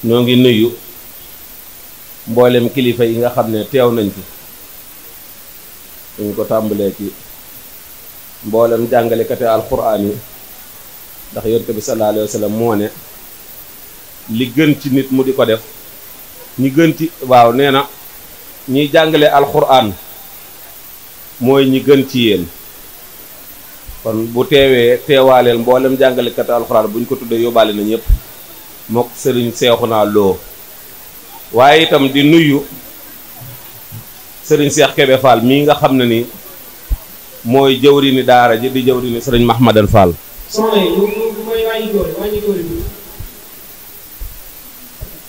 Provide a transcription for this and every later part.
ñoo ngi nuyu mboolem kilifa yi nga xam ne teew nañ fi ñu ko tàmbalee ci mboolem jàngalekati alxuraan yi ndax yonent bi sallallahu alayhi wa sallam moo ne li gën ci nit mu di ko def ñi gën ci waaw nee na ñiy jàngale alxuraan mooy ñi gën ci yéen kon bu teewee teewaaleel mboolem jàngalekati alxuraan bu ñu ko tuddee yóbbaale na ñëpp mook sëriñ Seexuna Lo waaye itam di nuyu sëriñ Seex Kebe Fall mii nga xam ne ni mooy jëwriñu daara ji di jëwriñu sëriñ Mahmadan Fall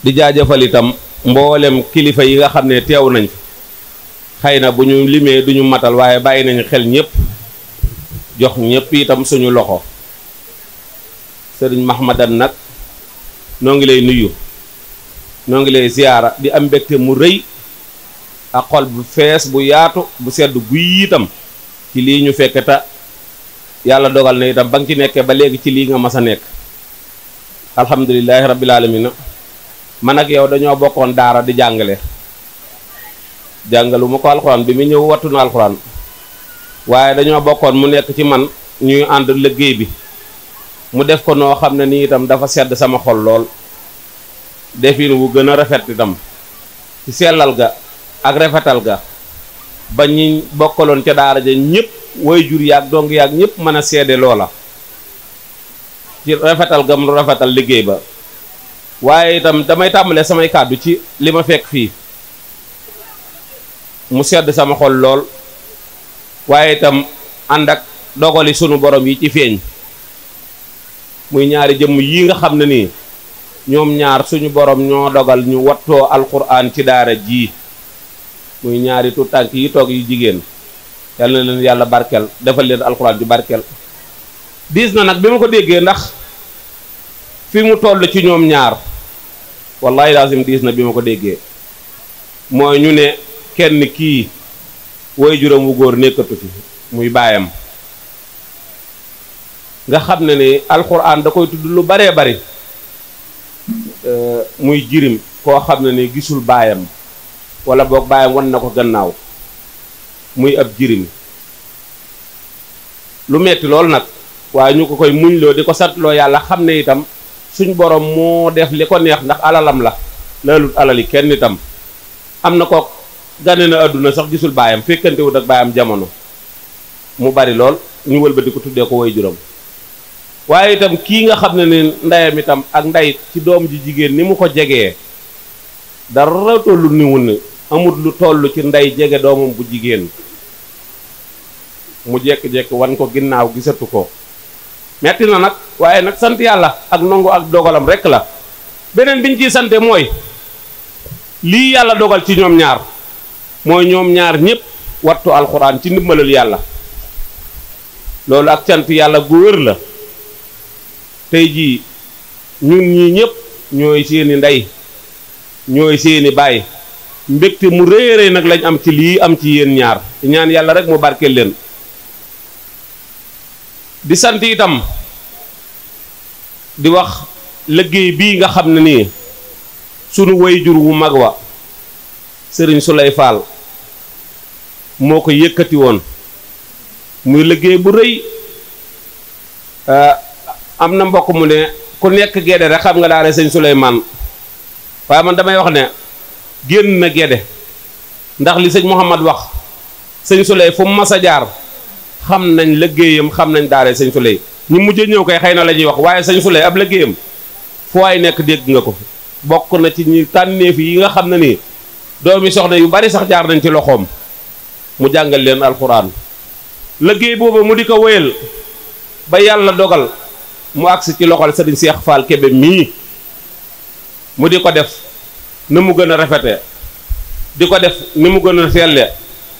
di jaajëfal itam mboolem kilifa yi nga xam ne teew nañ xëy na bu ñu limee duñu matal waaye bàyyi nañu xel ñëpp jox ñëpp itam suñu loxo sëriñ Mahmadan nag noo ngi lay nuyu noo ngi lay ziyaara di am mbégte mu rëy ak xol bu fees bu yaatu bu sedd guy itam ci lii ñu fekk ta yàlla dogal na itam ba nga ci nekkee ba léegi ci lii nga mas a nekk alhamdulilahi rabbil alamin man ak yow dañoo bokkoon daara di jàngale jàngalu ma ko alxuraan bi mu ñëw wattu na alxuraan waaye dañoo bokkoon mu nekk ci man ñuy ànd liggéey bi mu def ko noo xam ne nii itam dafa sedd sama xol lool defin wu gën a rafet itam ci sellal ga ak rafetal ga ba ñi bokkaloon ca daara ja ñëpp way jur yaag dong yaag ñëpp mën a seede loola ci rafetal ga mu rafetal liggéey ba waaye itam damay tàmbalee samay kàddu ci li ma fekk fii mu sedd sama xol lool waaye itam ànd ak dogali sunu borom yi ci feeñ muy ñaari jëmm yi nga xam ne nii ñoom ñaar suñu borom ñoo dogal ñu wattoo alquran ci daara ji muy ñaari tu tànk yi toog yu jigéen yal na leen yàlla barkel defal leen alquran ju barkel diis na nag bi ma ko déggee ndax fi mu toll ci ñoom ñaar wallahi lazim diis na bi ma ko déggee mooy ñu ne kenn kii woy juróom wu góor nekkatu fi muy baayam nga xam ne ni alxuraan da koy tudd lu baree bari muy jirim koo xam ne ni gisul baayam wala boog baayam wan na ko gannaaw muy ab jirim lu metti lool nag waaye ñu ko koy muñloo di ko santloo yàlla xam ne itam suñ borom moo def li ko neex ndax alalam la laalut alali kenn itam am na ko gane na àdduna sax gisul baayam fekkantewut ak baayam jamono mu bari lool ñu wëlbati ko tuddee ko way juróom waaye itam kii nga xam ne ni ndeyam itam ak ndey ci doom ji jigéen ni mu ko jegee dara tollu ni wun amut lu toll ci ndey jege doomam bu jigéen mu jekki-jekki wan ko ginnaaw gisatu ko metti na nag waaye nag sant yàlla ak nongu ak dogalam rekk la beneen biñ ciy sante mooy lii yàlla dogal ci ñoom ñaar mooy ñoom ñaar ñëpp wattu alxuraan ci ndimbalal yàlla loolu ak cant yàlla gu wér la tey jii ñun ñii ñëpp ñooy seeni ndey ñooy seeni baay mbégte mu réeree nag lañ am ci lii am ci yéen ñaar ñaan yàlla rek mu barkeel leen di sant itam di wax liggéey bii nga xam ne nii sunu wayjur wu mag wa sëriñ Sulay Fall moo ko yëkkati woon muy liggéey bu rëy am na mbokk mu ne ku nekk Gédé rek xam nga daara sëñ Souleymane waaye man damay wax ne génn na Gédé ndax li sëñ Mouhamad wax sëñ Souley fu mu mas a jaar xam nañ liggéeyam xam nañ daara sëñ Souley ñu mujj ñëw koy xëy na la ñuy wax waaye sëñ Souley ab liggéeyam fu waay nekk dégg nga ko bokk na ci ñi tànneef yi nga xam ne nii doomi soxna yu bari sax jaar nañ ci loxoom mu jàngal leen alxuraan liggéey boobu mu di ko wéyal ba yàlla dogal mu agsi ci loxol sëriñ Cheikh Fall Kébé mii mu di ko def na mu gën a rafete di ko def ni mu gën a selle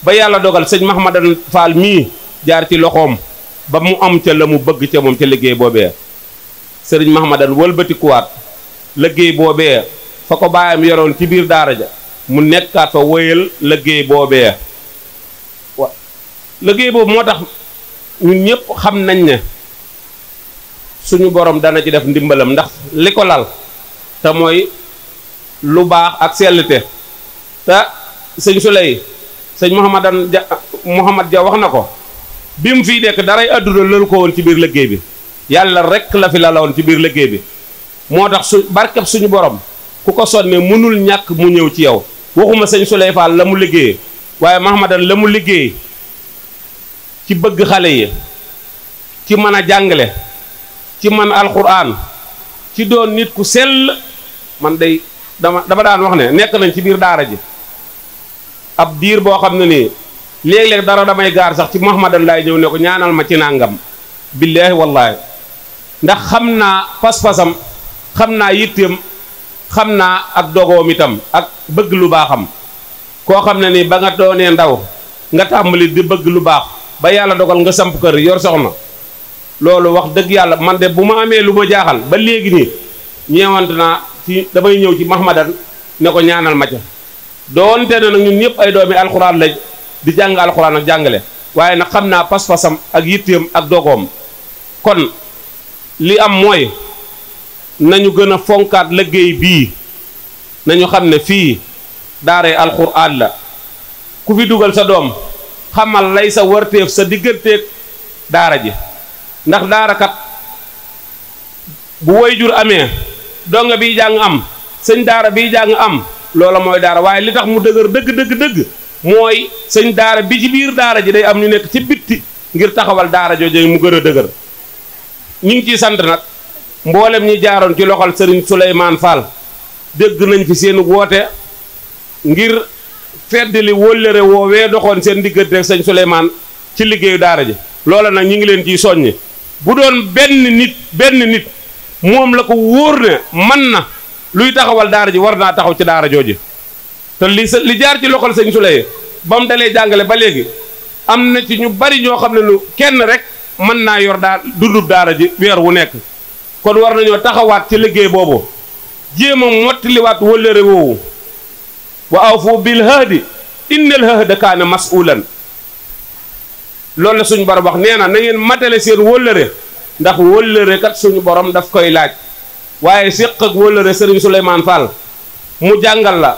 ba yàlla dogal sëñ Mahmadan Fall mii jaar ci loxoom ba mu am ca la mu bëgg ca moom ca liggéey boobee sëriñ Mahmadan wëlbatikuwaat liggéey boobee fa ko baayam yoroon ci biir daara ja mu nekkaat fa wéyal liggéey boobee liggéey boobu moo tax ñun ñëpp xam nañ ne suñu borom dana ci def ndimbalam ndax li ko lal te mooy lu baax ak sellte te sëñ Suley sëñ Mouhamad Dia wax na ko bi mu fiy dekk daray àdduna lalu ko woon ci biir liggéey bi yàlla rek la fi lalawoon ci biir liggéey bi moo tax barkeb suñu borom ku ko sonne mënul ñàkk mu ñëw ci yow waxuma sëñ Suley Fall la mu liggéey waaye Mahamadan la mu liggéey ci bëgg xale yi ci mën a jàngale ci mën alxuraan ci doon nit ku sell man day dama daan wax ne nekk nañ ci biir daara ji ab diir boo xam ne nii léeg-léeg dara damay gaar sax ci Mahamadan laay ñëw ne ko ñaanal ma ci nàngam billaahi wallaahi ndax xam naa pas-pasam xam naa yitteem xam naa ak dogoom itam ak bëgg lu baaxam koo xam ne nii ba nga doonee ndaw nga tàmbali di bëgg lu baax ba yàlla dogal nga samp kër yor soxna loolu wax dëgg yàlla man de bu ma amee lu ma jaaxal ba léegi nii ñeewant naa ci damay ñëw ci Mahamadan ne ko ñaanal ma ca doonte ne nag ñun ñëpp ay doomi alxuraan lañ di jàng alxuraan ak jàngale waaye nag xam naa pas-pasam ak yitteem ak dogoom kon li am mooy nañu gën a fonkaat liggéey bii nañu xam ne fii daaray alxuraan la ku fi dugal sa doom xamal lay sa warteef sa digganteeg daara ji ndax daara kat bu waajur amee donga biy jàng am sëñ daara biy jàng am loola mooy daara waaye li tax mu dëgër dëgg mooy sëñ daara bi ci biir daara ji day am ñu nekk ci bitti ngir taxawal daara jooju mu gën a dëgër ñu ngi ciy sant nag mboolem ñi jaaroon ci loxol Serigne Souleymane Fall dégg nañ fi seen woote ngir feddali wóllëre woowee doxoon seen diggante ak sëñ Souleymane ci liggéeyu daara ji loola nag ñu ngi leen ciy soññi bu doon benn nit moom la ko wóor ne man na luy taxawal daara ji war naa taxaw ci daara jooju te li jaar ci loxol sëñ Souleye ba mu dalee jàngale ba léegi am na ci ñu bari ñoo xam ne lu kenn rek mën naa yor dundub daara ji weer wu nekk kon war nañoo taxawaat ci liggéey boobu jéem a mottaliwaat wóllëre woowu wa awfu bil ahdi innal ahda kaana mas'uulan loolu la suñu borom wax nee na ngeen matale seen wóllëre ndax wóllëre kat suñu borom daf koy laaj waaye séq ak wóllëre Serigne Souleymane Fall mu jàngal la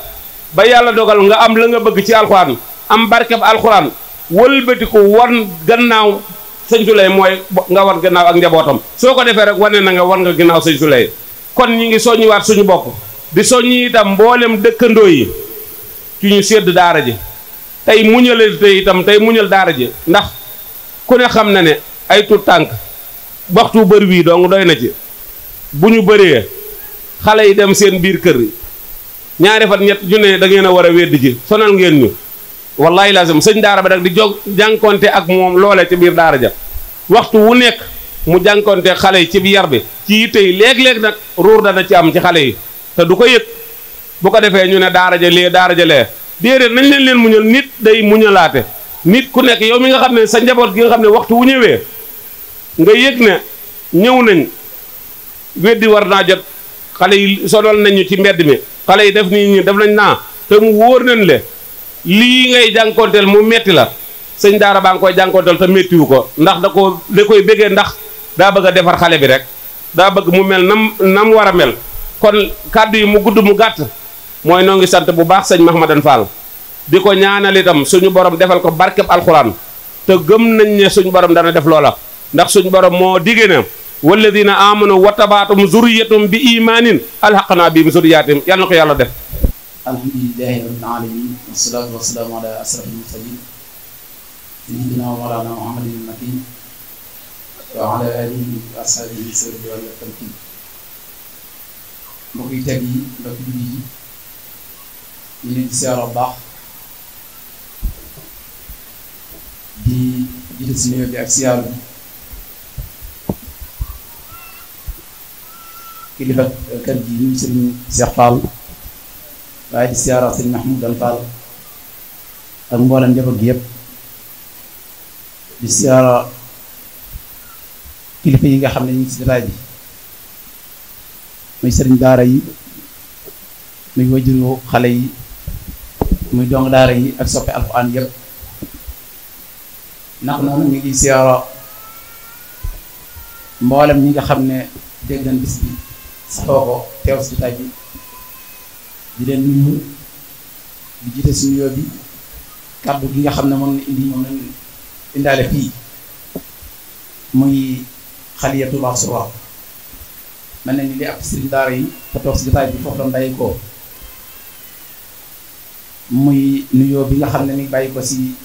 ba yàlla dogal nga am la nga bëgg ci alxuraan am barkeb alxuraan wëlbati ko wan gannaaw sëñ Souleye mooy nga wan gannaaw ak njabootam soo ko defee rek wane na nga wan nga gannaaw sëñ Souleye kon ñi ngi soññiwaat suñu bopp di soññi itam mboolem dëkkandoo yi ci ñu sédd daara ji tey muñale tey itam tey muñal daara ji ndax ku ne xam na ne ay tuut tànk waxtu bëri wii dong doy na ci bu ñu bëree xale yi dem seen biir kër yi ñaari fan ñett ñu ne da ngeen a war a wedd ji sonal ngeen ñu wallahi lazim sëñ daara ba nag di jog jànkonte ak moom loole ci biir daara ja waxtu wu nekk mu jànkonte xale yi ci biir yar bi ci yitte yi léeg-léeg nag ruur dana ci am ci xale yi te du ko yëg bu ko defee ñu ne daara ja lee daara ja lee déedéet nañ leen muñal nit day muñalaate nit ku nekk yow mi nga xam ne sa njaboot gi nga xam ne waxtu wu ñëwee nga yëg ne ñëw nañ weddi war naa jot xale yi sonal nañu ci mbedd mi xale yi def nii ñi def nañ naa te mu wóor nañ le lii ngay jànkonteel mu metti la sëñ daara baa ngi koy jànkonteel te mettiwu ko ndax da koy bëggee ndax daa bëgg a defar xale bi rek daa bëgg mu mel nam war a mel kon kàddu yi mu gudd mu gàtt mooy noo ngi sant bu baax sëñ Mahamadan Fall di ko ñaanal itam suñu borom defal ko barkeb alxuraan te gëm nañ ne suñu borom dana def loola ndax suñu borom moo digée ne walladina amanu wa tabaatum zurriyatum bi imaanin alhaqna bihim zurriyatim yàlla na ko yàlla def alhamdulillahi rabbil alamin wassalatu wassalamu ala asrafil mursalin sayyidina wa mawlana muhammadin makin wa ala alihi wa ashabihi sirri wal tamkin mbokk yi teg yi mbokk yi ñu leen di siyaara bu baax di jiite si nuyoo bi ak siyaar bi kilifa kër gi ñu sëriñ Cheikh Fall waaye di siyaara sëriñ Mahmoudan Fall ak mboolem njaboot gi yëpp di siyaara kilifa yi nga xam ne ñu ngi si jotaay bi muy sëriñ daara yi muy wajuru xale yi muy dong daara yi ak soppe alxuraan yëpp ndax noonu ñu ngi siyaara mboolem ñi nga xam ne dégg nañ bis bi saxoo ko teew si jotaay bi di leen nuyu di jiite suñu yoo bi kàddu gi nga xam ne moom lañ indaale fii muy xaliya Touba Sourah mel na ni li ab sëriñ daara yi te toog si jotaay bi foofu doon bàyyi ko muy nuyoo bi nga xam ne mi bàyyi ko si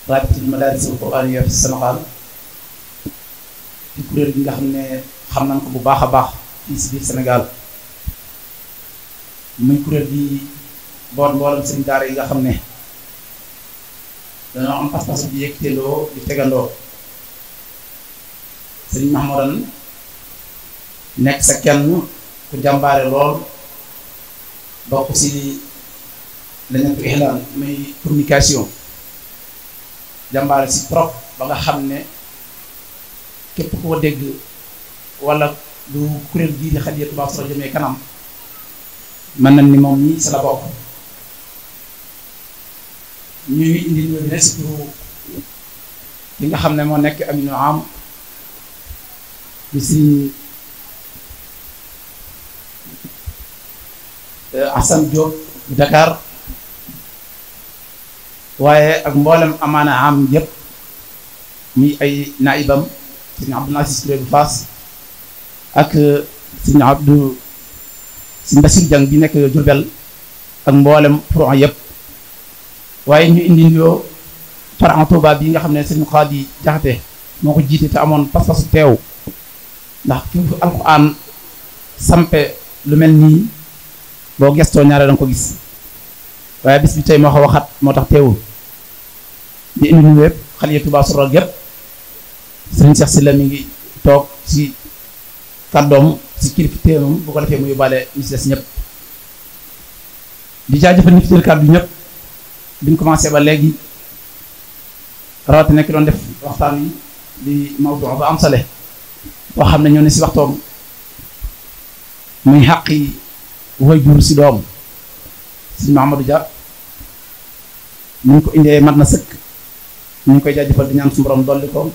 rabitul madaris al qur'aniyya fi Sénégal ci kuréel gi nga xam ne xam nañ ko bu baax a baax fii si biir Sénégal muy kuréel gi boot mboolem sëriñ daara yi nga xam ne dañoo am pas-pas bi yëkkatendoo di tegandoo sëriñ Mahmoudan nekk sa kenn ku jàmbaare lool bokk si lañu ko ixlaan muy communication jàmbaare si trop ba nga xam ne képp koo dégg wala lu kuréel gii di Xaliya Touba Sourah jëmee kanam mën nañ ni moom ñii sa la bokk ñuy indi ñoo dina si pour ki nga xam ne moo nekk aminu am di si Assane Diop bu Dakar waaye ak mboolem amaana am yëpp muy ay naibam sëñ Abdou Nassis Touré bu Fass ak sëñ Bassir Diang bi nekk Diourbel ak mboolem furon yëpp waaye ñu indi nuyoo Faran Touba bi nga xam ne sëñ Xaadi Jaxate moo ko jiite te amoon pas-pasu teew ndax fi fu alxuraan sampe lu mel nii boo gestoo ñaare danga ko gis waaye bis bi tey moo ko waxat moo tax teewul di indi nuyoo yëpp Xaliya Touba Sourah yëpp sëriñ Cheikh Sylla mi ngi toog ci kàddoom ci kilifteefam bu ko defee mu yóbbaale ñi ci des ñëpp di jaajëfal ñi fi jël kàddu ñëpp biñ commencé ba léegi rawatina ki doon def waxtaan yi di mawdu ba am sale boo xam ne ñoo ne si waxtoom muy xaqi waajur si doom sëñ Mahamadou Dia ñu ngi ko indee mat na sëkk ñu ngi koy jaajëfal di ñaan suñu borom dolli ko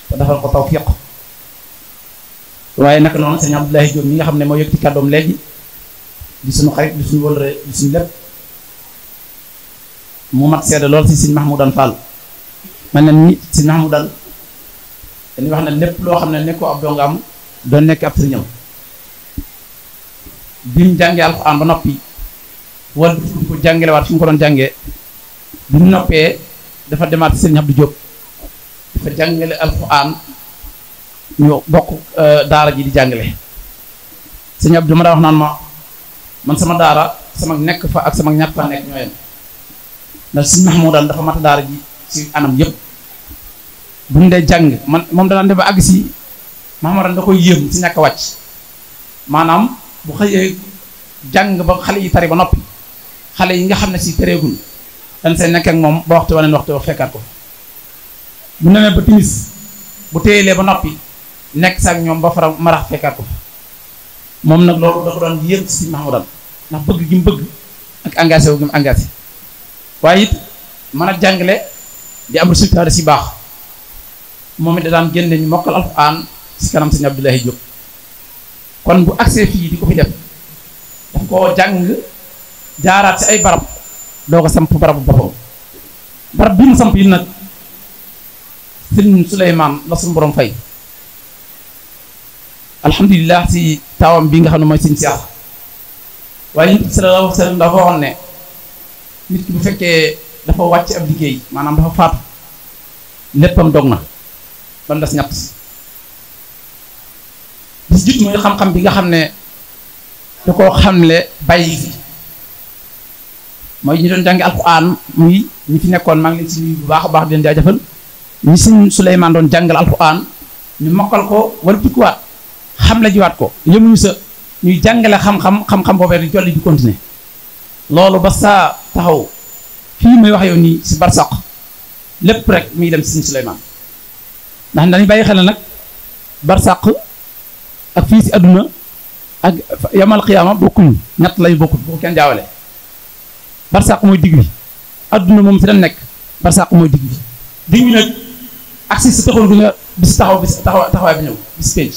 te defal ko tawfiq waaye naka noonu sëñ Abdoulaye Diop mi nga xam ne moo yëkkati kàddoom léegi di suñu xarit di suñu wëlëre di suñu lépp mu mat seede lool si sëñ Mahmoudan Fall man na ni sëñ Mahmoudan dañuy wax ne lépp loo xam ne nekkoo ab dongam doon nekk ab sëriñam bi mu jàngee alxuraan ba noppi wala du ko jàngalewaat fi mu ko doon jàngee bi mu noppee dafa demaat sëriñ Abdou Diop dafa jàngale alxuraan ñu bokk daara ji di jàngale sëriñ Abdou ma daa wax naan ma man sama daara sama nekk fa ak sama ñàkk fa nekk ñoo yem ndax sëriñ Mahmoudan dafa mat daara ji ci anam yëpp bu ñu dee jàng man moom danaan dem ba àgg si Mahmoudan da koy yéem si ñàkk a wàcc maanaam bu xëyee jàng ba xale yi tari ba noppi xale yi nga xam ne si tereegul dañ seen nekk ak moom ba waxtu waneen waxtu fekkaat ko bu nemee ba timis bu téyelee ba noppi nekk sa ak ñoom ba fara marax fekkaat ko moom nag loolu dafa doon yéem si Mahmoudan ndax bëgg gi mu bëgg ak engagé wu gi mu engagé waaye it mën a jàngale di am résultat si baax moom it da daan génne ñu mokkal alxuraan si kanam sëñ Abdoulaye Diop kon bu accès fii di ko fi def daf koo jàng jaaraat si ay barab doo ko samp barabu boppam barab bi mu samp yi nag sëñ Souleymane la suñu borom fay alhamdulilah si taawam bi nga xam ne mooy sëñ Cheikh waaye nit sallallahu alayhi wa sallam dafa waxoon ne nit ki bu fekkee dafa wàcc ab liggéey maanaam dafa faatu léppam dog na ba mu des ñett bis jut mooy xam-xam bi nga xam ne da koo xamle bàyyi fi mooy ñu doon jàngi alxuraan muy ñi fi nekkoon maa ngi leen si nuyu bu baax a baax di leen jaajëfal ñi sëñ Souleymane doon jàngal alxuraan ñu mokkal ko wala tukkuwaat xam la jiwaat ko yëmuñu sa ñuy jàngale xam-xam boobee di jolli di continuer loolu ba saa taxaw fii may wax yow nii si barsaq lépp rek mi ngi dem si sëñ Souleymane ndax dañuy bàyyi xel nag barsaq ak fii si àdduna ak yamal xiyaama bokkuñu ñett lay bokkut boo kenn jaawale barsàq mooy digg bi adduna moom fi dañ nekk barsàq mooy digg bi nag ak si taxul bi nga bis taxawaay bi ñëw bis pénc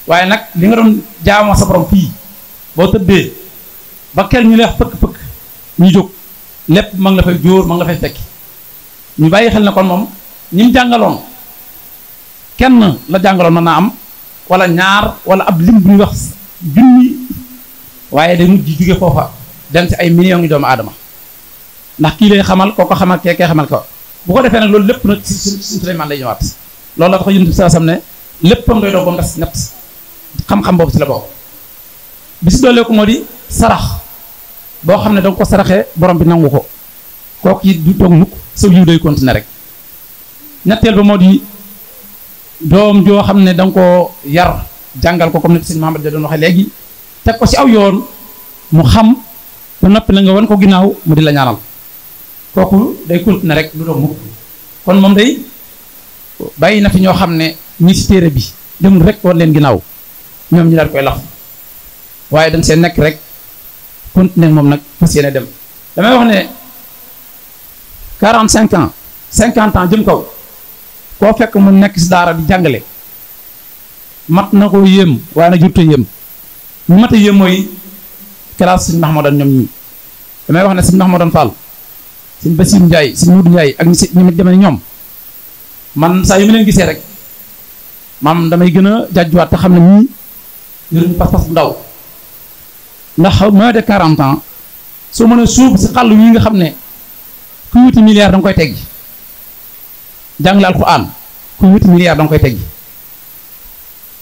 waaye nag li nga doon jaamoo sa borom fii boo tëddee ba kel ñu leex pëkk-pëkk ñu jóg lépp ma ngi la fay jóor ma ngi la fay fekki ñu bàyyi xel ne kon moom ñi mu jàngaloon kenn la jàngaloon mën naa am wala ñaar wala ab lim bu ñuy wax junni waaye day mujj jóge foofa dem ci ay millions ngi doomu aadama ndax kii lay xamal koo ko xamal kee xamal ko bu ko defee nag loolu lépp nag si suñu Suleymaan lay ñëwaat loolu la tax yonent bi saa sam ne léppam doy doog ba mu des ñett xam-xam boobu si la bokk bi si doolee ko moo di sarax boo xam ne danga ko saraxee borom bi nangu ko kooku yi du toog mukk sa yiw day continuer rek ñetteel ba moo di doom joo xam ne danga ko yar jàngal ko comme ni sëñ Mahamad ja doon waxee léegi teg ko ci aw yoon mu xam ba noppi na nga wan ko ginnaaw mu di la ñaanal kooku day continuer rek du doog mukk kon moom day bàyyi na fi ñoo xam ne ñi ci téere bi demul rek wan leen ginnaaw ñoom ñu daal koy laf waaye dañ seen nekk rek continuer moom nag fas yéene dem damay wax ne 45 ans 50 ans jëm kaw koo fekk mu nekk si daara di jàngale mat na ko yéem waaye nag jurte yéem ñu mat a yéem mooy classe sëñ Mahmoudan ñoom ñi damay wax ne sëñ Mahmoudan Fall sëñ Bassirou Ndiaye sëñ Moudou Ndiaye ak ñi demee ñoom man saa yu ma leen gisee rek maam damay gën a jàjjuwaat te xam ne ñii yoruñu pas-pas bu ndaw ndax moins de 40 ans soo mën a suuf si xàll yi nga xam ne ku wuti milliard da nga koy teggi jàngale alxuraan ku wuti milliard da nga koy teggi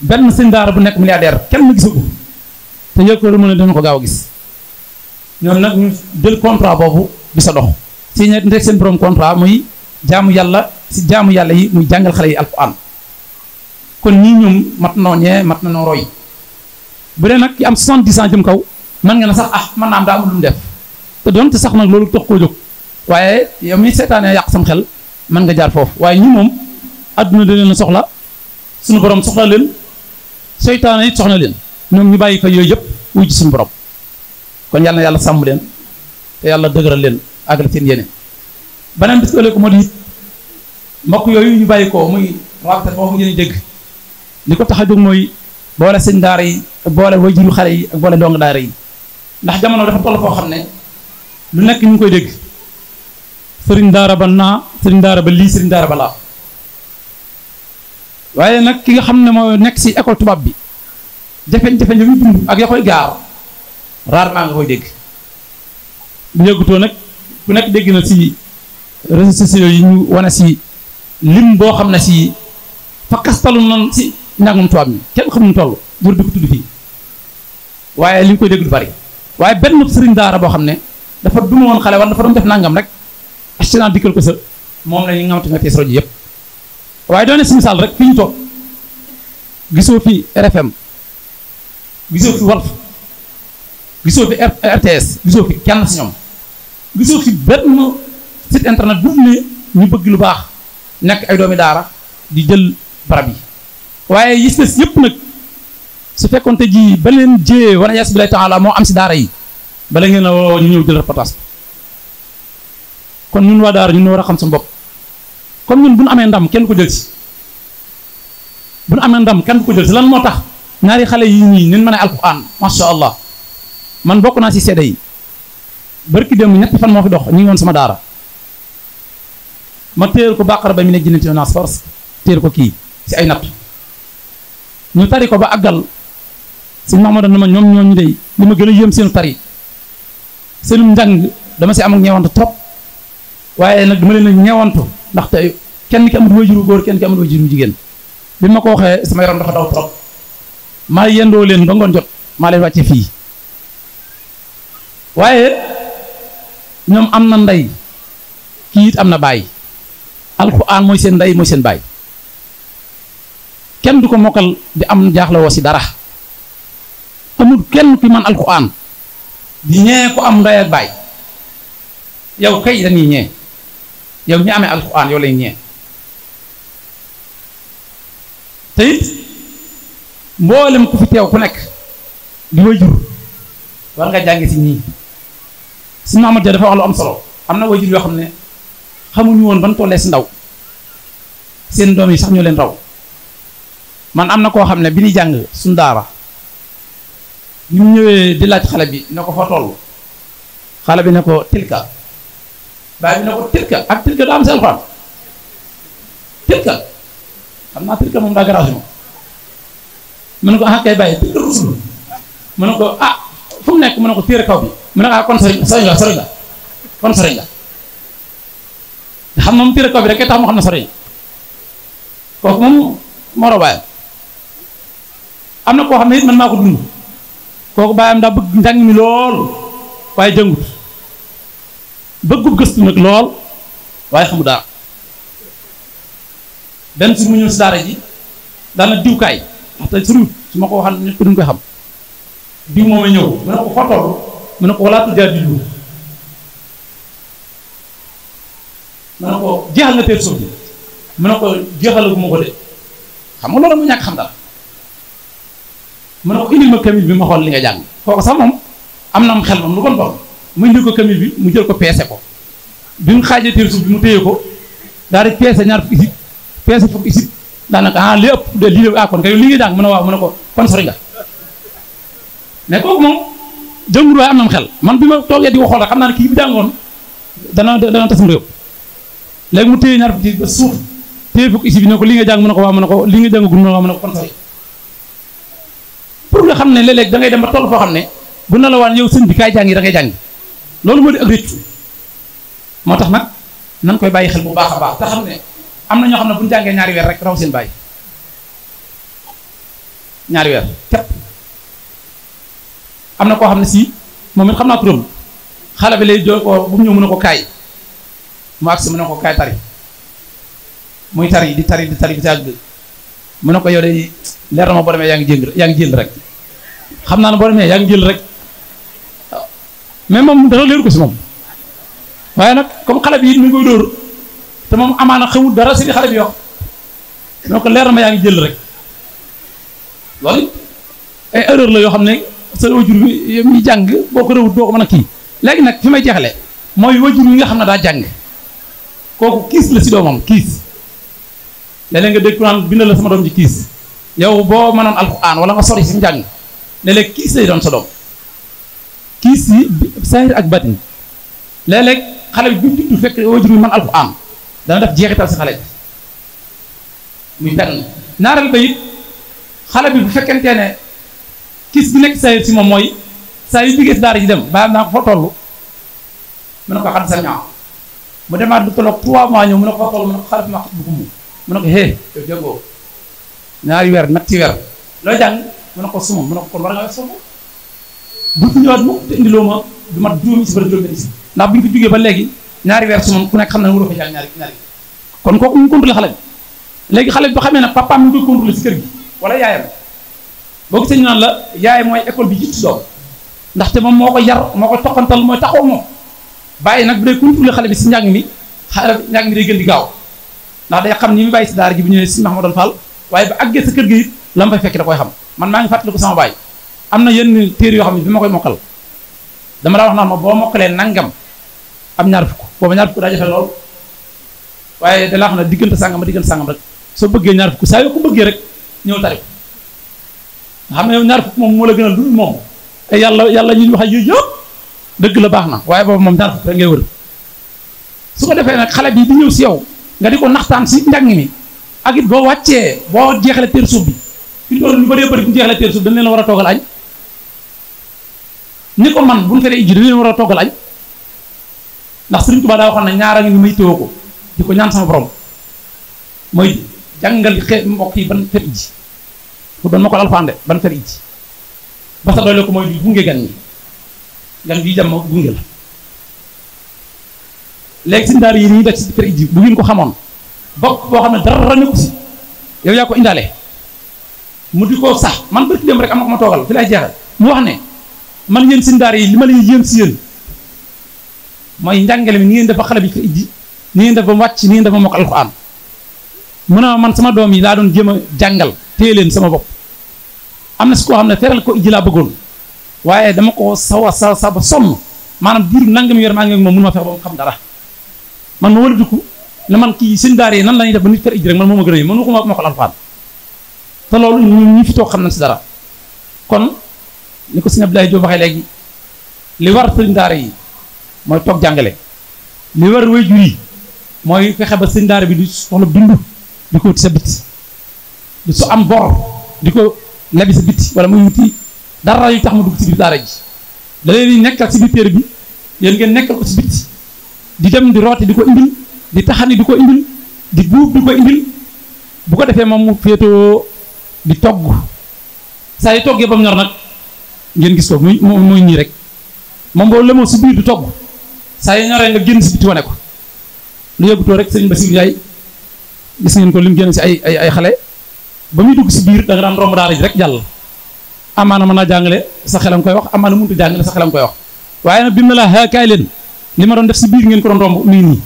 benn sëñ daara bu nekk milliardaire kenn mu gisu ko te yëg ko mën a dana ko gaaw a gis ñoom nag ñu jël contrat boobu di sa dox si ñe ndek seen borom contrat muy jaamu yàlla si jaamu yàlla yi muy jàngal xale yi alxuraan kon ñii ñoom mat noo ñee mat na noo roy bu dee nag ki am 70 ans jëm kaw mën nga ne sax mën naa am daa amul lu mu def te doonte sax nag loolu tax koo jóg waaye yow mi seetaanee yàq sam xel mën nga jaar foofu waaye ñi moom adduna da leen a soxla suñu borom soxla leen seytaane it soxna leen ñoom ñu bàyyi fa yooyu yëpp wuy ci suñu borom kon yàlla na yàlla sàmm leen te yàlla dëgëral leen àggal seen yéene beneen bis ëllëg ko moo di mbokk yooyu ñu bàyyi ko muy waxtaan boobu ngeen dégg li ko tax a jóg mooy boole sëñ daara yi ak boole waajuru xale yi ak boole dong daara yi ndax jamono dafa toll foo xam ne lu nekk ñu ngi koy dégg sëriñ daara ba naa sëriñ daara ba lii sëriñ daara ba laa waaye nag ki nga xam ne moo nekk si école tubaab bi jafe-jafe yi muy dund ak ya koy gaar rarement nga koy dégg bu yëggutoo nag ku nekk dégg na si réseaux sociaux yi ñu wane si lim boo xam ne si fa kastalu noonu si njàngum tubaab mi kenn xamuñu toll bur di ko tudd fii waaye li ñu koy dégg du bari waaye benn sëriñ daara boo xam ne dafa duma woon xale wala dafa doon def nangam rek accident dikkal ko sa moom la ñu ngamante nga tees rajo yëpp waaye doone si misaal rek fi ñu toog gisoo fi RFM gisoo fi Walf gisoo fi RTS gisoo fi kenn si ñoom gisoo fi benn site internet bu ne ñu bëgg lu baax nekk ay doomi daara di jël barab yi waaye yis des yëpp nag su fekkoon te ji ba leen jiyee wana yas bi lay taala moo am si daara yi bala ngeen a woo ñu ñëw jël reportage kon ñun waa daara ñun war a xam sa bopp comme ñun bu ñu amee ndam kenn du ko jël si bu ñu amee ndam kenn du ko jël si lan moo tax ñaari xale yi ñii nin mën a alquran masha allah man bokk naa si seede yi barki démb ñetti fan moo fi dox ñu ngi woon sama daara ma téyel ko bàqara ba mi ne jinnati naas force téyel ko kii si ay natt ñu tari ko ba àggal sëñ Mahmoudan na ma ñoom ñooñu dey li ma gën a yéem seen tari seenum njàng dama si am ak ñeewantu trop waaye nag dama leen a ñeewantu ndaxte kenn ki amul waajuru góor kenn ki amul waajuru jigéen bi ma ko waxee sama yaram dafa daw trop maa yendoo leen ba ngoon jot maa leen wàcce fii waaye ñoom am na ndey kii it am na baay alxuraan mooy seen ndey mooy seen baay kenn du ko mokkal di am jaaxle woo si dara amul kenn ki man alxuraan di ñee ko am ndey ak baay yow kay dañuy ñee yow ñi amee alxuraan yow lay ñee te it mboolem ku fi teew ku nekk di wajur war nga jàngi si ñii si Mahamad Dia dafa wax lu am solo am na wajur yoo xam ne xamuñu woon ban tollee si ndaw seen doom yi sax ñoo leen raw man am na koo xam ne bi ñuy jàng suñu daara ñu ñëwee di laaj xale bi ne ko fa toll xale bi ne ko tilka baay bi ne ko tilka ak tilka daa am si alxuraan tilka xam naa tilka moom daa garage moom mu ne ko ah kay bàyyi tilka rusul mu ne ko ah fu mu nekk mu ne ko téere kaw bi mu ne ko ah kon sori nga kon sori nga xam moom téere kaw bi rek tax mu xam ne sori kooku moom moro bàyyam am na koo xam ne it man maa ko dund kooku bàyyam daa bëgg njàng mi lool waaye jëngut bëggu gëstu nag lool waaye xamu dara benn su mu ñëw si daara ji daana diwkaay wax te suru su ma ko waxal nit ko duñ koy xam diw moom a ñëw mu ne ko fotool mu ne ko walaa tuddaa di lu mu ne ko jeexal nga teer suuf bi mu ne ko jeexalagu ma ko de xam nga loolu mu ñàkk xam dara mu ne ko indil ma kamil bi ma xool li nga jàng kooku sax moom am na am xel moom lu kon bon mu indil ko kamil bi mu jël ko peese ko bi mu xaajee teer suuf bi mu téye ko daal di peese ñaar fukki isib peese fukki isib daanaka ah li ëpp de lii la kon kay li nga jàng mu ne waaw mu ne ko kon sori nga mais kooku moom jëngul waaye am na am xel man bi ma toogee di ko xool rek xam naa ne kii bi jàngoon dana tasum réew léegi mu téye ñaar fukki ba suuf téye fukki isib bi ne ko li nga jàng mu ne ko waaw mu ne ko li nga jàng gun mu ne waaw mu ne ko kon sori pour nga xam ne léeg-léeg da ngay dem ba toll foo xam ne bu na la waan yow sëñ bi kaay jàngi da ngay jàngi loolu moo di ak réccu moo tax nag nan koy bàyyi xel bu baax a baax te xam ne am na ñoo xam ne bu ñu jàngee ñaari weer rek raw seen bàyyi ñaari weer képp am na koo xam ne si moom it xam naa turam xale bi lay joo ko bu mu ñëw mu ne ko kaay mu agsi mu ne ko kaay tari muy tari di tari bi ci àgg mu ne ko yow de leer na ma boo demee yaa ngi jël rek xam naa ne boo demee yaa ngi jël rek mais moom dara leeru ko si moom waaye nag comme xale bi it mu ngi koy dóor te moom amaana xamul dara si di xale bi wax mu ne ko leer na ma yaa ngi jël rek loolu ay erreur la yoo xam ne sa wajur bi muy jàng boo ko rëwut doo ko mën a kii léegi nag fi may jeexale mooy wajur yi nga xam ne daa jàng kooku kiis la si doomam kiis léeg-léeg nga dégg naan bindal la sama doom ji kiis yow boo mënoon alxuraan wala nga sori si njàng léeg-léeg kiis lay doon sa doom kiis yi saahir ak batin léeg-léeg xale bi bu juddu fekk wajur bi mën alxuraan dana def jeexital si xale bi muy benn ñaareel ba it xale bi bu fekkentee ne kiis bi nekk saahir si moom mooy saa yu jógee si daara ji dem bàyyam naa ko fa toll mu ne ko xadd sa ñaaw mu demaat bu tolloog 3 mois ñëw mu ne ko fa toll mu ne ko xaraf ma xat bu gumm mu ne ko hé yow jàngoo ñaari weer ñetti weer loo jàng mu ne ko suma mu ne ko kon war nga wax suma bu fi ñëwaat mukk te indiloo ma du mat juróomi si bari juróomi si ndax bu ñu fi jógee ba léegi ñaari weer suma ku nekk xam na ne waroo fa jàng ñaari kon kooku ñu contrôlé xale bi léegi xale bi ba xamee ne papaam ñu koy contrôlé si kër gi wala yaayam boo gisee ñu naan la yaay mooy école bi jiitu doom ndaxte moom moo ko yar moo ko toqantal mooy taxaw moom bàyyi nag bu dee contrôlé xale bi si njàng mi xale njàng mi day gën di gaaw ndax day xam ni mu bàyyi si daara ji bu ñëwee si Mahmadou Fall waaye ba àggee sa kër gi it la ma fay fekk da koy xam man maa ngi fàttaliku sama baay am na yenn téere yoo xam ne bi ma koy mokkal dama daa wax naan ma boo mokkalee nangam am ñaar fukk booba ñaar fukk daa jafe lool waaye da laa xam ne diggante sàngam ba diggante sàngam rek soo bëggee ñaar fukk saa yoo ko bëggee rek ñëw tari ko nga xam ne ñaar fukk moom moo la gënal dul moom te yàlla ñuy wax ak yooyu yëpp dëgg la baax na waaye boobu moom ñaar fukk rek ngay wër su ko defee nag xale bi di ñëw si yow nga di ko naxtaan si njàng mi ak it boo wàccee boo jeexalee teer suuf bi fi ñu ñu bëree bëri bu ñu jeexalee teer suuf dañ leen war a toggal añ ni ko man bu ñu feree ijji dañ leen war a toggal añ ndax Sëriñ Tuubaa daa waxoon ne ñaara ngi ni may téwoo ko di ko ñaan sama borom mooy jàngal mbokk yi ban fer ijji pour doon ma ko alfande ban fer ijji ba sa doole ko mooy di gunge gan ñi gan bi jàmm gunge la léegi si ndaar yi nii daj si fer ijji bu ngeen ko xamoon bokk boo xam ne dara nekku si yow yaa ko indaale mu di ko sax man barki dem rek am na ko ma toogal fi lay jeexal mu wax ne man yéen si ndaar yi li ma leen yéem si yéen mooy njàngale mi ni ngeen def ba xale bi fer ijji ni ngeen def ba wàcc ni ngeen def ba mokk alxuraan mu ne man sama doom yi laa doon jéem a jàngal téye leen sama bopp am na si koo xam ne feral ko ijji laa bëggoon waaye dama ko sa ba sonn maanaam diiru nangam yor maa ngi moom mënu ma fexe ba mu xam dara man ma wëlbatiku ne man kii seen daara yi nan la ñuy def ba nit kër ij rek man moo ma gën a man waxuma ma ko alxuraan te loolu ñi fi toog xam nañ si dara kon ni ko sëñ Abdoulaye Diop waxee léegi li war sëñ daara yi mooy toog jàngale li war waajur yi mooy fexe ba sëñ daara bi di soxla dund di ko wuti sa biti di su am bor di ko lebi sa biti wala muy wuti dara yu tax ma dugg si biir daara ji da leen di nekkal si biir téere bi yéen ngeen nekkal ko si biti di dem di rooti di ko indil di taxani di ko indil di buub di ko indil bu ko defee moom mu féetoo di togg saa yi toggee ba mu ñor nag ngeen gis ko muy ñii rek moom boo lemoo si biir di togg saa yi ñoree nga génn si biti wane ko lu yëgutoo rek sëriñ Bassirou Ndiaye gis ngeen ko lim génn si ay xale ba muy dugg si biir da nga daan romb daara ji rek jàll amaana mën naa jàngale sa xelam koy wax amaana mënut a jàngale sa xelam koy wax waaye nag bi mu ne la kaay leen li ma doon def si biir ngeen ko doon romb nii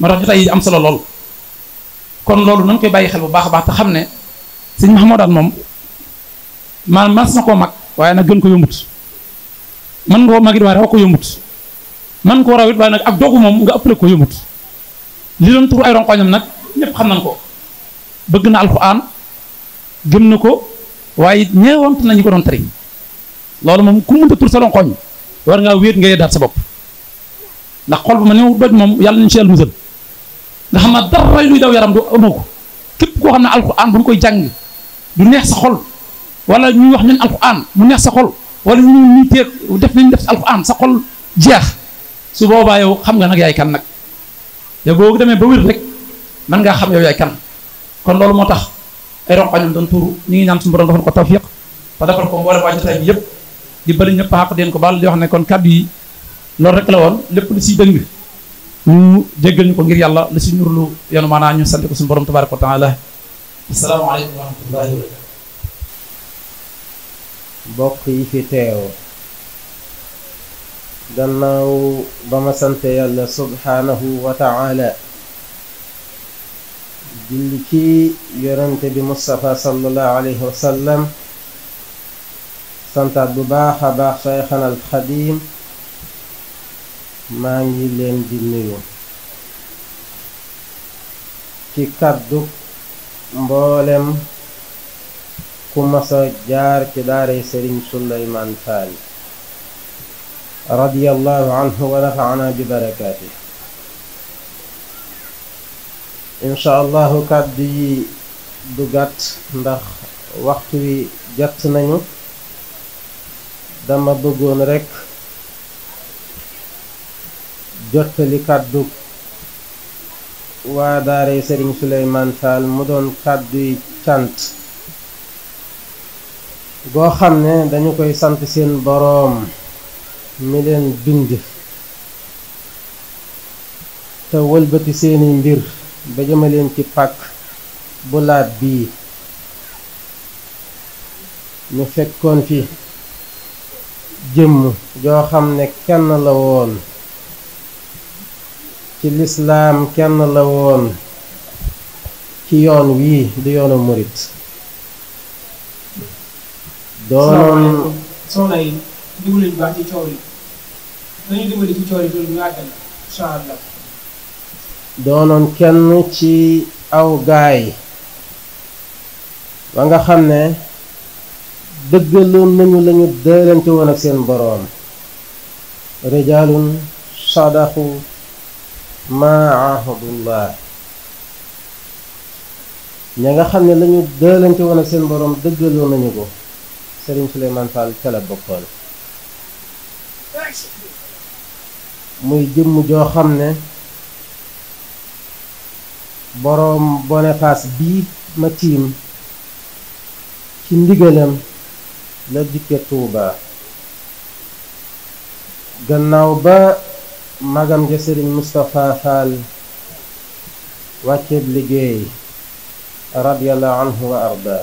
ma tax jotaay yi am solo lool kon loolu nañ koy bàyyi xel bu baax a baax te xam ne sëñ Mahmoudane moom maanaam mas na koo mag waaye nag gën ko yombut man nga koo mag it waaye raw ko yombut man koo raw it waaye nag ak dogu moom nga ëppale ko yombut li doon tur ay ronkoñam nag ñëpp xam nañ ko bëgg na alxuraan gëm na ko waaye it ñeewant nañu ko doon tari loolu moom ku mënta tur sa ronkoñ war ngaa wéet nga yeddaat sa bopp ndax xol bu ma new doj moom yàlla nañu si yàlla musal nga xam ne dara luy daw yaram du amoo ko képp koo xam ne alxuraan bu ñu koy jàng du neex sa xol wala ñuy wax ñun alxuraan mu neex sa xol wala ñuy teeg def nañ def si alxuraan sa xol jeex su boobaa yow xam nga nag yaay kan nag yow boo demee ba wér rek man ngaa xam yow yaay kan kon loolu moo tax ay ronqañam doon tuuru ñu ngi ñaan suñu borom defal ko tawfiq te defal ko mboolem waa jotaay bi yëpp di bëri ñëpp xaq den ko baal di wax ne kon kàddu yi loolu rek la woon lépp lu siy dëng ñu jéggal ñu ko ngir yàlla lu si nurlu yenu maanaa ñu sant ko suñu borom tabaraka wa taala asalaamaaleykum wa rahmatullahi wa barakatu mbokk yi fi teew gannaaw ba ma sant yàlla subhaanahu wa taala julli ci yonente bi Mustafa sallallahu alayhi wa sallam santaat bu baax a baax Cheikhana al Xadim maa ngi leen di nuyu ci kàddu mboolem ku masa jaar ci daaray Sëriñ Souleymane Fall radiyallahu anhu wa nafaana bi barakaati incha allahu kàddu yi du gàtt ndax waxtu wi jot nañu dama bëggoon rekk jottali kàddu waa daaray Sëriñ Souleymane Fall mu doon kàddu yi cant goo xam ne dañu koy sant seen boroom mi leen bind te wëlbati seeni mbir ba jëmaleen ci pàkk bu laat bii ñu fekkoon fi jëmm joo xam ne kenn la woon ci lislaam kenn la woon ci yoon wii di yoonu murit doonoon soxna yi dimbali bu baax ci coow yi nañu dimbali ci coow yi loolu ñu àggal incha allah doonoon kenn ci aw gaay ba nga xam ne dëggaloon nañu lañu dëlante woon ak seen boroom rijaalun sadaqu maa ahadullah ña nga xam ne lañu dëlante woon ak seen boroom dëggaloon nañu ko Sëriñ Souleymane Fall ca la bokkoon muy jëmm joo xam ne boroom Boniface bii ma tiim ci ndigalam la dikke Tuuba gannaaw ba magam ja Sëriñ Moustapha Fall wàcceeb liggéey radiyallahu anhu wa arda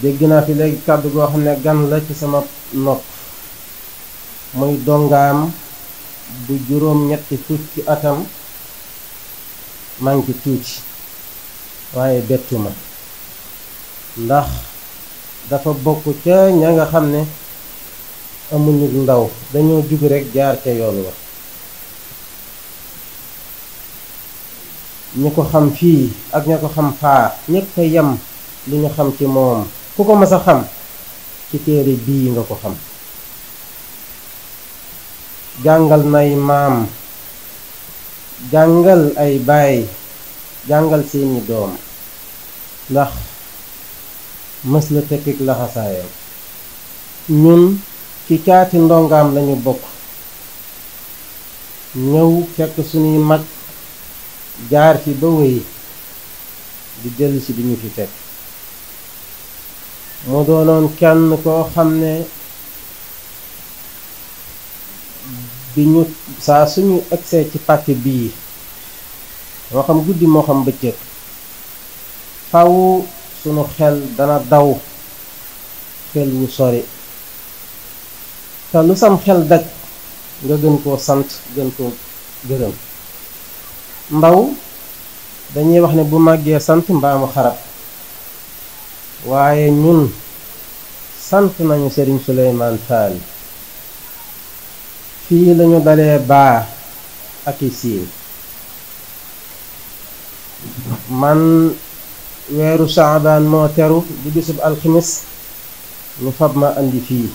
dégg naa fi léegi kàddu goo xam ne gan la ci sama nopp muy dongaam bu juróom-ñetti fukki atam maa ngi ci tuuti waaye bettu ma ndax dafa bokk ca ña nga xam ne amuñu ndaw dañoo jug rekk jaar ca yoon wa ñi ko xam fii ak ña ko xam faa ñépp a yem li ñu xam ci moom ku ko mës a xam ci téere bii nga ko xam jàngal nay maam jàngal ay baay jàngal seeni doom ndax mës la tekkik laxasaayam ñun ci caati ndongaam lañu bokk ñëw fekk suñuy mag jaar fi ba wéy di dellu si di ñu fi fekk mu doonoon kenn koo xam ne bi ñu saa suñu egsee ci pàkk bii moo xam guddi moo xam bëccëg faw sunu xel dana daw xel wu sori te lu sam xel daj nga gën koo sant gën koo gërëm ndaw dañuy wax ne bu màggee sant mbaamu xarab waaye ñun sant nañu Sëriñ Souleymane Fall fii lañu dalee baa ak i siin man weeru saabaan moo teru di bisub alximis ñu fab ma andi fii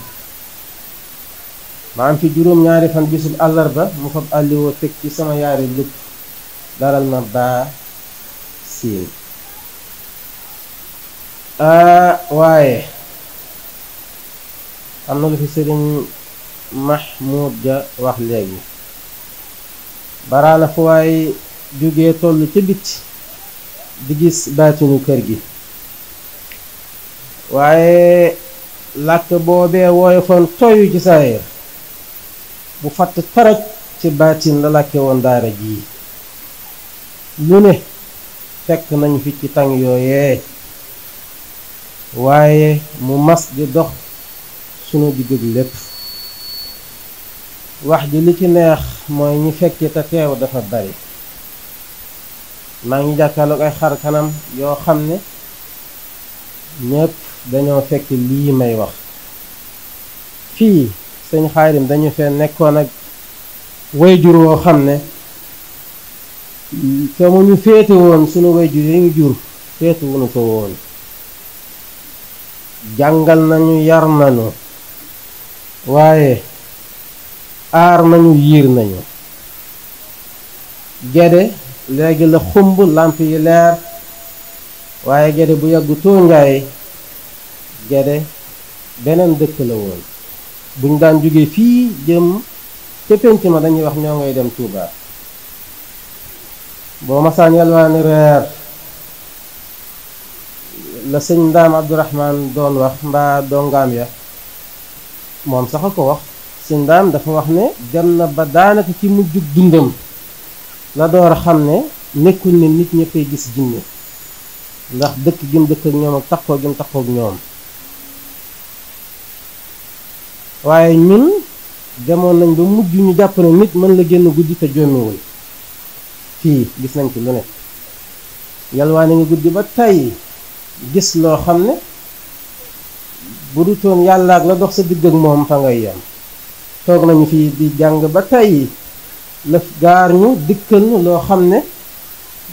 ma am fi juróom-ñaari fan bisub àllarba mu fab àlliwoo teg ci sama yaari lupp daral ma baa siin waaye am na lu fi sëriñ Mahmoud Ja wax léegi baraana fu waay jógee toll ca biti di gis baatinu kër gi waaye làkk boobee woyofoon toyu ci saayir bu fatt taraj ci baatin la làkke woon daara jii lu ne fekk nañu fi ci tàng yooyee waaye mu mas di dox sunu digg lépp wax ji li ci neex mooy ñi fekki te teew dafa bari maa ngi jàkkaarloog ay xar kanam yoo xam ne ñépp dañoo fekk lii may wax fii sëñ Xaadim dañu fee nekkoon ak wayjur woo xam ne fa mu ñu féete woon sunu wayjur yi ñu jur féete wuñu ko woon jàngal nañu yar nañu waaye aar nañu yiir nañu gede léegi la xumb làmp yi leer waaye gede bu yàggu tóongaay gede beneen dëkk la woon buñ daan jóge fii jëm ca pénc ma dañuy wax ñoo ngay dem Touba boo masaan yalwaani reer la sëñ Ndaam Abdourahman doon wax mbaa dongaam ya moom sax a ko wax sëñ Ndaam dafa wax ne dem na ba daanaka ci mujjug dundam la door a xam ne nekkul ne nit ñëppay gis jinne ndax dëkk gim dëkk ak ñoom ak takkoo gim takkoo ak ñoom waaye ñun demoon nañ ba mujj ñu jàpp ne nit mën la génn guddi te jommiwul fii gis nañ ci lu ne yalwaane nga guddi ba tey gis loo xam ne bu du toon yàlla ak la dox sa digg ak moom fa ngay yem toog nañu fii di jàng ba tey lëf gaar ñu dikkal ñu loo xam ne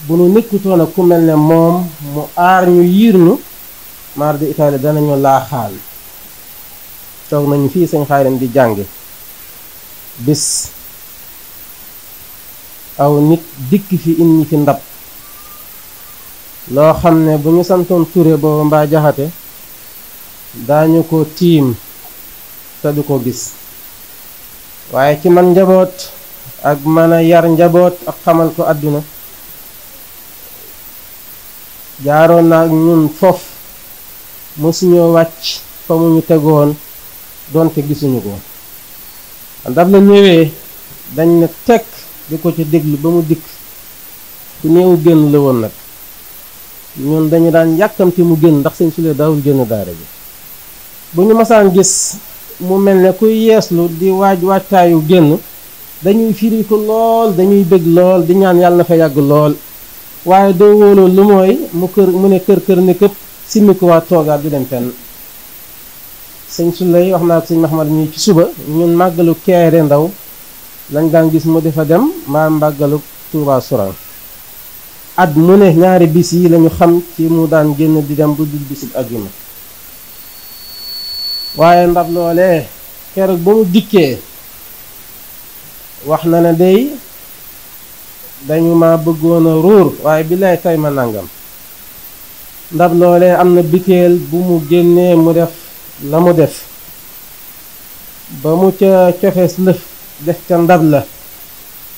bu nu nekkutoon ak ku mel ne moom mu aar ñu yiir ñu maar di itaali danañu laaxaal toog nañu fii sëñ Xaadim di jàng bis aw nit dikk fi indi fi ndab loo xam ne bu ñu santoon Ture booba mbaa Jaxate daañu ko tiim te du ko gis waaye ci man njaboot ak mën a yar njaboot ak xamal ko àdduna jaaroon naa ñun foofu mësuñoo wàcc fa mu ñu tegoon doonte gisuñu ko ndab la ñëwee dañ ne tekk di ko ci déglu ba mu dikk ku néewu génn la woon nag ñun dañu daan yàkkamti mu génn ndax sëñ Sule daawul génn daara ji bu ñu masaan gis mu mel ne kuy yeeslu di waajtaayu génn dañuy firi ko lool dañuy bëgg lool di ñaan yàlla na fa yàgg lool waaye doo wóoloo lu mooy mu ne kër ne këpp simmi ko waa toogaat du dem fenn sëñ Suley wax naa ko sëñ Mahamad ñi ci suba ñun màggalu Kéré Ndaw lañ daan gis mu defa dem mbaa màggalu Touba Sourang at mu ne ñaari bis yi lañu xam ci mu daan génn di dem bu dul bisub àjjuma waaye ndab loolee keroog ba mu dikkee wax na ne day dañu ma bëggoon a ruur waaye bi lay tay ma nangam ndab loolee am na biteel bu mu génnee mu def la mu def ba mu ca cofees lëf def ca ndab la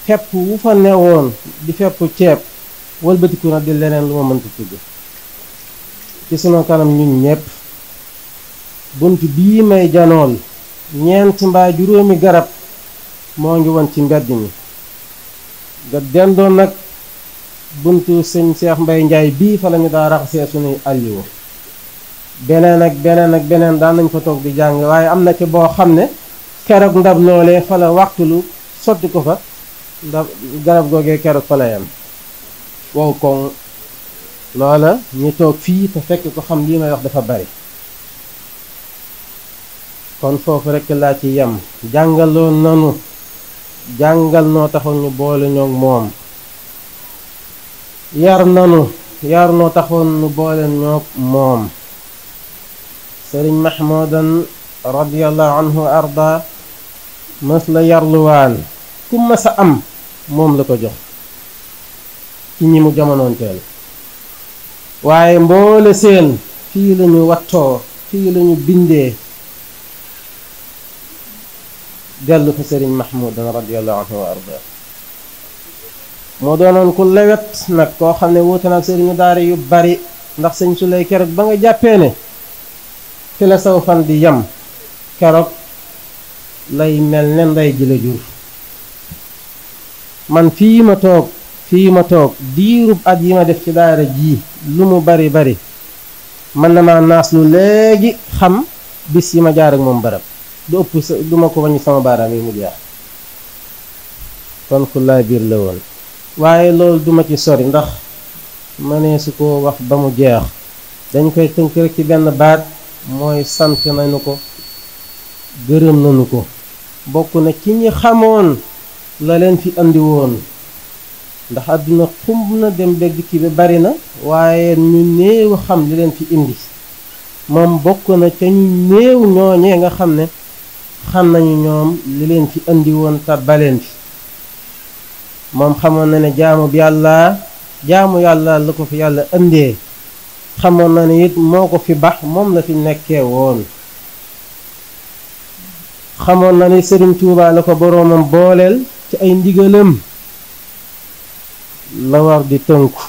fepp wu fa newoon di fepp ceeb wëlbatiku na di leneen lu ma mënta tudd ci sunu kanam ñun ñépp bunt bii may janool ñeent mbaa juróomi garab moo ngi woon ci mbedd mi nga dendoon nag buntu sëñ Cheikh Mbay Njaay bii fa lañu daa raxasee sunuy alliwo beneen ak beneen ak beneen daan nañ fa toog di jàng waaye am na ci boo xam ne keroog ndab loolee fa la waxtulu sotti ko fa ndab garab googee keroog fa la yam wow koŋ loola ñu toog fii te fekk ko xam lii may wax dafa bari kon foofu rekk laa ci yem jàngaloon nanu jàngal noo taxoon ñu boole ñoog moom yar noo taxoon ñu boole ñoog moom sëriñ Mahmoudan radiyallahu anhu arda mës la yarluwaan ku mës a am moom la ko jox ci ñi mu jamonoonteel waaye mboole seen fii lañu wattoo fii lañu bindee dellu fa sëriñ Mahmoudan radiyallahu anhu wa arda moo doonoon ku lewet nag koo xam ne wuute nag sëriñu daara yu bari ndax sëñ Suley keroog ba nga jàppee ne fi la saw fan di yam keroog lay mel ne ndey ji la jur man fii ma toog diirub at yi ma def ci daara ji lu mu bari bari mën na maa naas lu léegi xam bis yi ma jaar ak moom barab du ëpp du ma ko wañu sama baaraam yi mu jeex kon ku laa biir la woon waaye loolu duma ci sori ndax mënee su ko wax ba mu jeex dañ koy tënk rek ci benn baat mooy sant nañu ko gërëm nañu ko bokk na ci ñi xamoon la leen fi andi woon ndax àdduna xumb na dem dégg ki bi bari na waaye ñu néew xam li leen fi indi moom bokk na ca ñu néew ñooñee nga xam ne xam nañu ñoom li leen fi andi woon te baleen fi moom xamoon na ne jaamu yàlla la ko fi yàlla indee xamoon na ne it moo ko fi bax moom la fi nekkee woon xamoon na ne Sëriñ Tuubaa la ko boroomam booleel ci ay ndigalam la war di tënku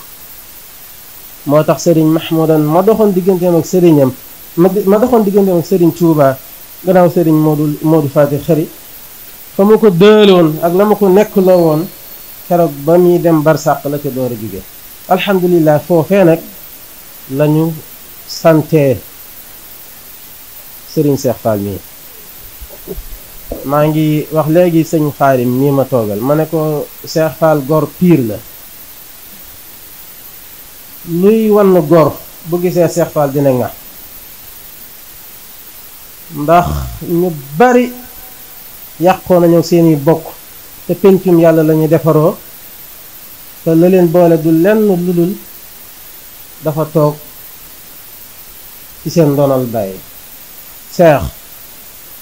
moo tax Sëriñ Mahmoudan ma doxoon digganteem ak sëriñam ma doxoon digganteem ak Sëriñ Tuubaa gannaaw Sëriñ Moodu Faati Xari fa ma ko dëloon ak la ma ko nekk loo woon keroog ba muy dem barsàq la ca door a jóge alhamdulilah foofee nag lañu sante sëriñ Seex Faal mii maa ngi wax léegi sëñ Xaarim mii ma toogal ma ne ko Seex Faal gor piir la luy wann gor bu gisee Seex Faal dina nga ndax ñu bari yàqoo nañu seeni bokk te pencum yàlla lañuy defaroo te la leen boole du lenn lu dul dafa toog ci seen ndonal bàyyi seex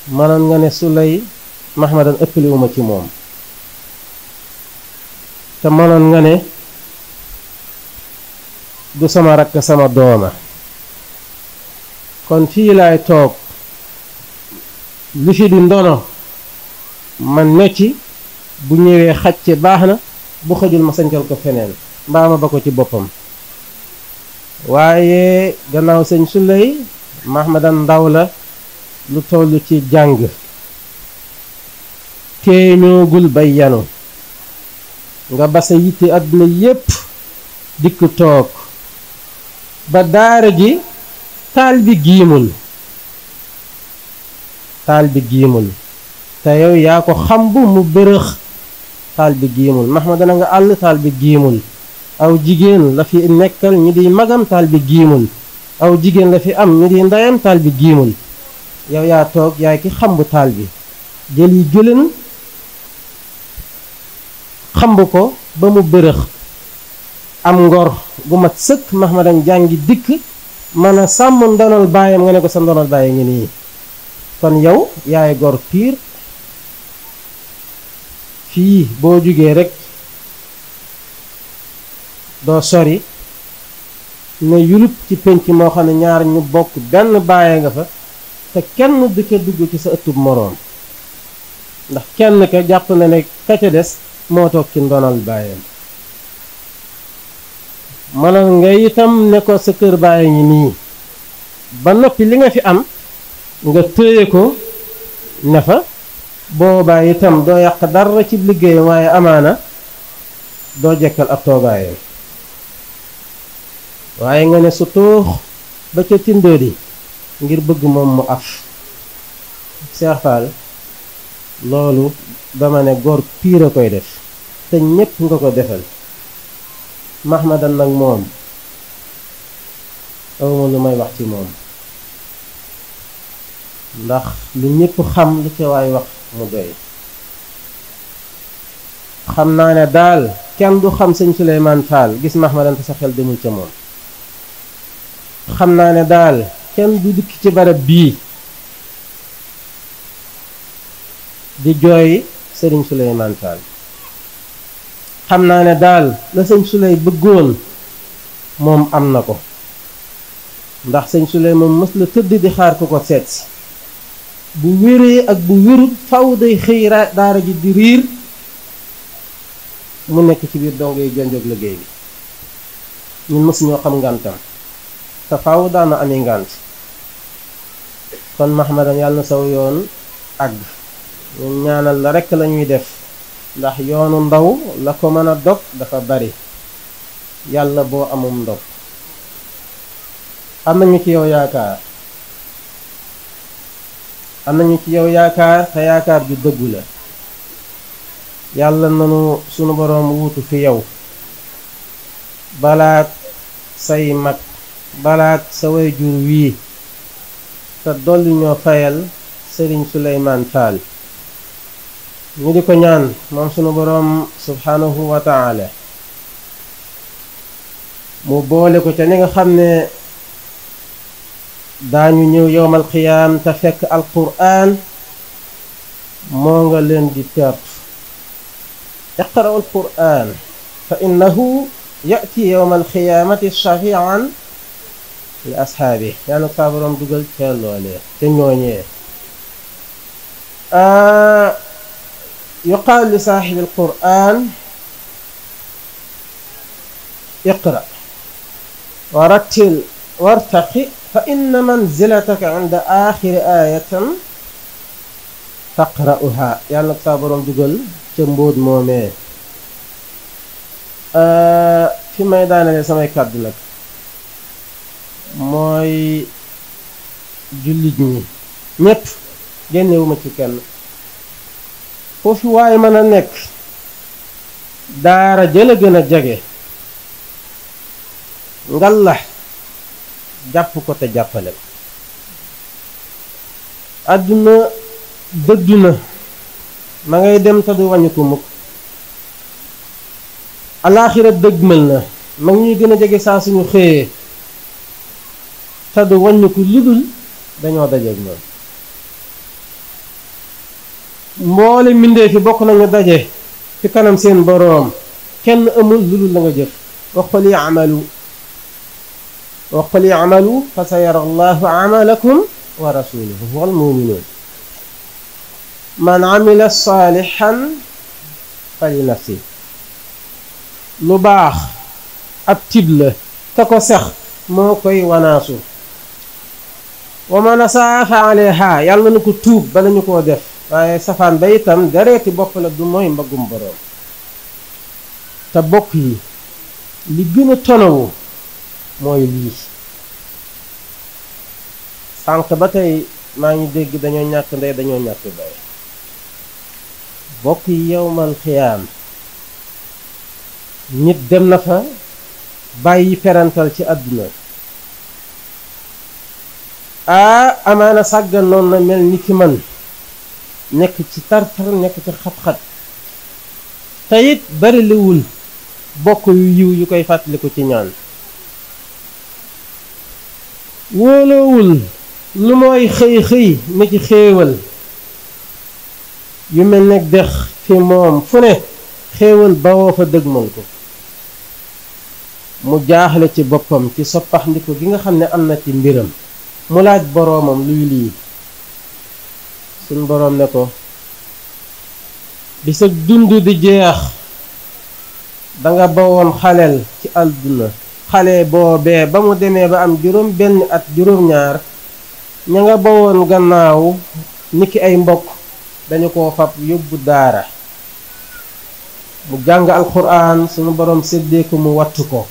mënoon nga ne Suley Mahmoudan ëppaliwuma ci moom te mënoon nga ne du sama rakk sama dooma kon fii laay toog li fi di ndono man ne ci bu ñëwee xaj ci baax na bu xëjul ma sañcal ko feneen mbaa ma ba ko ci boppam waaye gannaaw sëñ Suley Mahmoudan ndaw la lu toll ci jàng téeñoogul bay yanu nga basa yitte àdduna yépp dikk toog ba daara ji taal bi giimul te yow yaa ko xam bu mu bërëx taal bi giimul Mahmoudan nga àll taal bi giimul aw jigéen la fi nekkal ñi di magam taal bi giimul aw jigéen la fi am ñi di ndeyam taal bi giimul yow yaa toog yaay ki xambu taal bi jël yi gëlën xamb ko ba mu bërëx am ngor gu mat sëkk Mahmadan jàngi dikk mën a sàmm ndonol baayam nga ne ko sa ndonol baay ngi nii kon yow yaay gor piir fii boo jugee rek doo sori ne yulut ci pénc moo xam ne ñaar ñu bokk benn baaye nga fa te kenn du ca dugg ci sa ëttub moroom ndax kenn ka jàpp na ne ka ca des moo toog ci ndonal baayam mënal nga itam ne ko sa kër baaye ngi nii ba noppi li nga fi am nga téye ko ne fa boobaa itam doo yàq dara ci liggéeyam waaye amaana doo jekkal ab toogaayam waaye nga ne su toox ba ca tindóodi ngir bëgg moom mu af Seex Faal loolu dama ne góor piir a koy def te ñépp nga ko defal Mahmadan nag moom awma lu may wax ci moom ndax lu ñépp xam lu ca waay wax mu doy xam naa ne daal kenn du xam sëñ Souleymane Fall gis Mahmadan te sa xel demul ca moom xam naa ne daal kenn du dikk ci barab bii di jooy sëriñ Souleymane Fall xam naa ne daal la sëñ Souley bëggoon moom am na ko ndax sëñ Souley moom mës la tëdd di xaar ku ko seet si bu wéree ak bu wérut faw day xëy daara ji di riir mu nekk ci biir dongo yi jonjoog liggéey bi ñun mësuñoo xam ngantam te faw daana amee ngant kon Mahmadan yàlla na saw yoon àgg ñun ñaanal la rekk lañuy def ndax yoonu ndaw la ko mën a dog dafa bari yàlla boo amum ndog am nañu ci yow yaakaar am nañu ci yow yaakaar te yaakaar ju dëggu la yàlla nanu sunu boroom wuutu fi yow balaak say mag balaak sa way jur wii te dolli ñoo fayal sëriñ Souleymane Fall ñu di ko ñaan moom sunu boroom subhanahu wa taala mu boole ko ca ni nga xam ne daañu ñëw yowmal qiyaam te fekk alquran moo nga leen di tertu iqra'u alquran fa innahu ya'ti yowmal qiyaamati shafi'an li ashaabi yàlla saa boroom dugal ca loolee ca ñooñee yuqaal li saaxibi alquran iqra wa rattil wartaqi fa inna manzilataka inda aaxiri aayatan taqra'uha yàlla nag saa boroom dugal ca mbóot moomee fi may daanale samay kàddu nag mooy jullit ñi ñépp génnewuma ci kenn foofu waaye mën a nekk daara jëla gën a jege ngalla jàpp ko te jàppale ko àdduna dëddu na ma ngay dem te du wàññi ko mukk alaaxira dëgmal na ma ngi ñuy gën a jege saa suñu xëyee te du wàññi ko ludul dañoo dajeeg moom mboole mbindee fi bokk nañu daje fi kanam seen boroom kenn amul ludul la nga jëf wa qul i'malu fa sayara allahu amalakum wa rasuluhu wal mu'minun man amila salihan fa li nafsi lu baax ab tib la ka ko sax moo koy wanaasu wa man asaa fa alayha yàlla na ko tuub bala ñu koo def waaye safaan ba itam dareeti bopp la du mooy mbaggum boroom te bokk yi li gën a tonawu mooy lii sànq ba tey maa ngi dégg dañoo ñàkk ndey dañoo ñàkk bay bokk yi yowmal xiyaam nit dem na fa bàyyi perantal ci àdduna amaana sàgganoon na mel ni ki man nekk ci tar-tar nekk ci xat-xat te it bari liwul bokk yu yiw yu koy fàttaliku ci ñaan wóoloowul lu mooy xëy ni ci xéewal yu mel ne dex fi moom fu ne xéewal bawoo fa dëgmal ko mu jaaxle ci boppam ci soppaxndiku gi nga xam ne am na ci mbiram mu laaj boroomam luy lii suñ boroom ne ko bi sa dund di jeex danga bawoon xaleel ci àdduna xale boobee ba mu demee ba am juróom benn at juróom ñaar ña nga bawoon gannaaw niki ay mbokk dañu ko fab yóbbu daara mu jàng alxuraan suñu boroom séddee ko mu wattu ko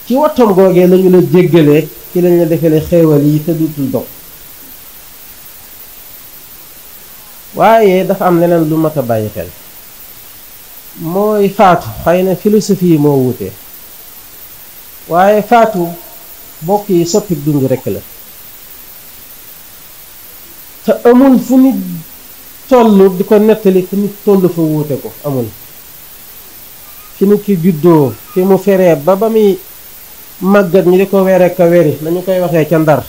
ci wattam googee lañu la jéggalee ci lañu la defale xéewal yi te duutul dog waaye dafa am leneen lu mat a bàyyi xel mooy faatu xëy na philosophie yi moo wuute waaye faatu bokk yi soppi dund rekk la te amul fu nit toll di ko nettali te nit toll fa wuute ko amul fi nit ki juddoo fi mu feree ba muy màggat ñi di ko were ka weri nañu koy waxee ca Ndar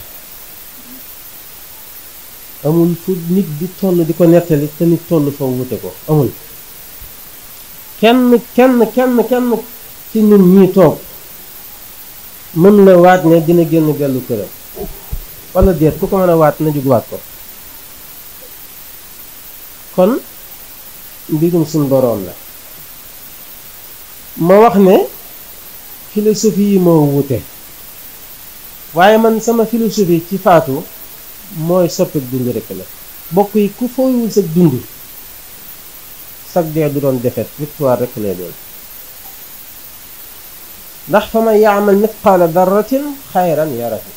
amul fu nit di toll di ko nettali te nit toll fa wuute ko amul kenn ci ñun ñii toog mën na waat ne dina génn dellu këram walla déet ku ko mën a waat na jug waat ko kon mbirum suñ boroom la ma wax ne philosophie yi moo wuute waaye man sama philosophie ci faatu mooy soppeek dund rekk la bokk yi ku fooywul sa dund sag dee du doon defet victoire rekk lay doon ndax fa man yaamal mitqaala darratin xayran yarahu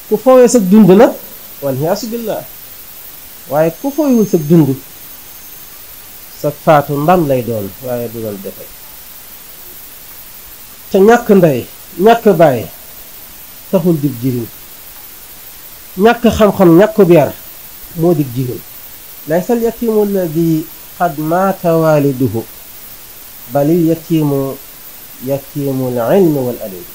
ku foowee sa dund nag waliyaasu billaah waaye ku fooywul sa dund sa faatu ndam lay doon waaye du doon defet te ñàkk ndey ñàkk bàyyi taxul dig jiriñ ñàkk xam-xam ñàkkub yar moo dig jiriñ laysa al yatimu alladi qad maata waaliduhu bal il yatimu al ilmi wal adab